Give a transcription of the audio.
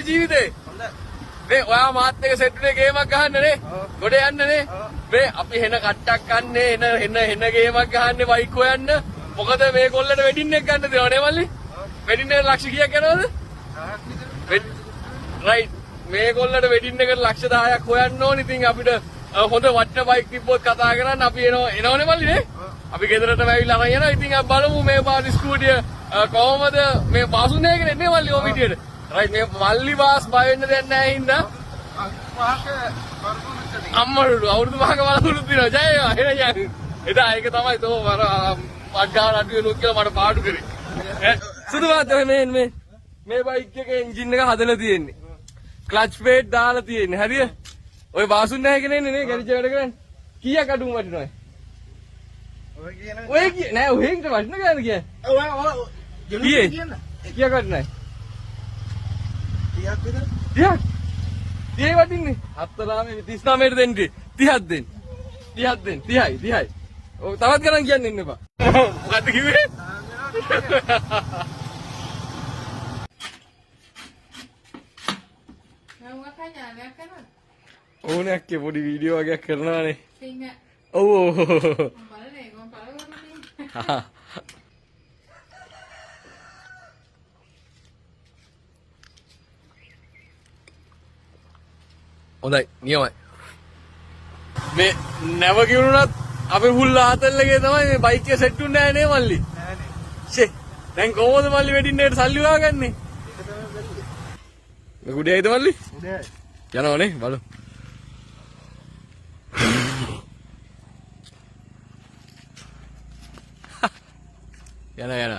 ජීවිතේ? හොඳයි. මේ ඔයා මාත් එක්ක සෙට් උනේ ගේමක් ගහන්න නේ? ගොඩ යන්න නේ? මේ අපි හෙන කට්ටක් කන්නේ එන හෙන හෙන ගේමක් ගහන්නේ බයික් හොයන්න. මොකද මේ කොල්ලට වෙඩින් එක ගන්න දෙනව නේ මල්ලි? වෙඩින් එකට ලක්ෂ කීයක් යනවද? රයිට්. මේ කොල්ලට වෙඩින් එකට ලක්ෂ 10ක් හොයන්න ඕන. ඉතින් අපිට හොඳ වටින බයික් තිබ්බොත් කතා කරන්න අපි එනවා එනවනේ මල්ලි නේ? අපි ගෙදරටම ඇවිල්ලා අරන් යනවා. ඉතින් අපි බලමු මේ පාර ස්කූටිය කොහොමද මේ පාසු නෑ කියන්නේ නේ මල්ලි ඔය විදියට. රයිට්, මේ මල්ලි වාස් බය වෙන්න දෙයක් නෑ හින්දා. අම්මඩු අවුරුදු 5ක බලකුණු තියෙනවා. ජය වේවා. එහෙනම් යන්. එදා ඒක තමයි තෝ අර අග්ගාන අඩු වෙනුත් කියලා මට පාඩු කරේ. ඈ සුදු මහත්තයා, මේ මේ මේ බයික් එකේ එන්ජින් එක හදලා තියෙන්නේ. ක්ලච් ප්ලේට් දාලා තියෙන්නේ. හරිය? ඔය වාසුන් නැහැ කෙනෙක් නේ ගැරේජ් වැඩ කරන්නේ. කීයක් අඩුම වටිනවද? ඔය කියන ඔය කිය නෑ, ඔහෙන්ට වටින ගාන කියන්නේ. ඔය ඔය කීයේ? කියන්න. කීයක් වටිනවද? 30ක් විතර. 30ක්. 30යි වටින්නේ. හතරාමේ 39ට දෙන්න. 30ක් දෙන්න. 30ක් දෙන්න. 30යි 30යි. ඔව්, තවත් ගණන් කියන්න එන්න එපා. මොකද්ද කිව්වේ? ඕනයක් පොඩි වීඩියෝ වගේක් කරනවානේ. ඔව් ඔව්. හොඳයි, නියමයි. මේ නැව කිවුණත් අපි ෆුල් ආතල් එකේ තමයි මේ බයික් එක සෙට් උන්නේ නෑ නේ මල්ලි. නෑනේ. ෂේ, දැන් කොහොමද මල්ලි වෙඩින් එකට සල්ලි හොයාගන්නේ? ඒක තමයි බැරිද? මේ කුඩේයිද මල්ලි? උඩයයි. යනවනේ බලමු. යන යන.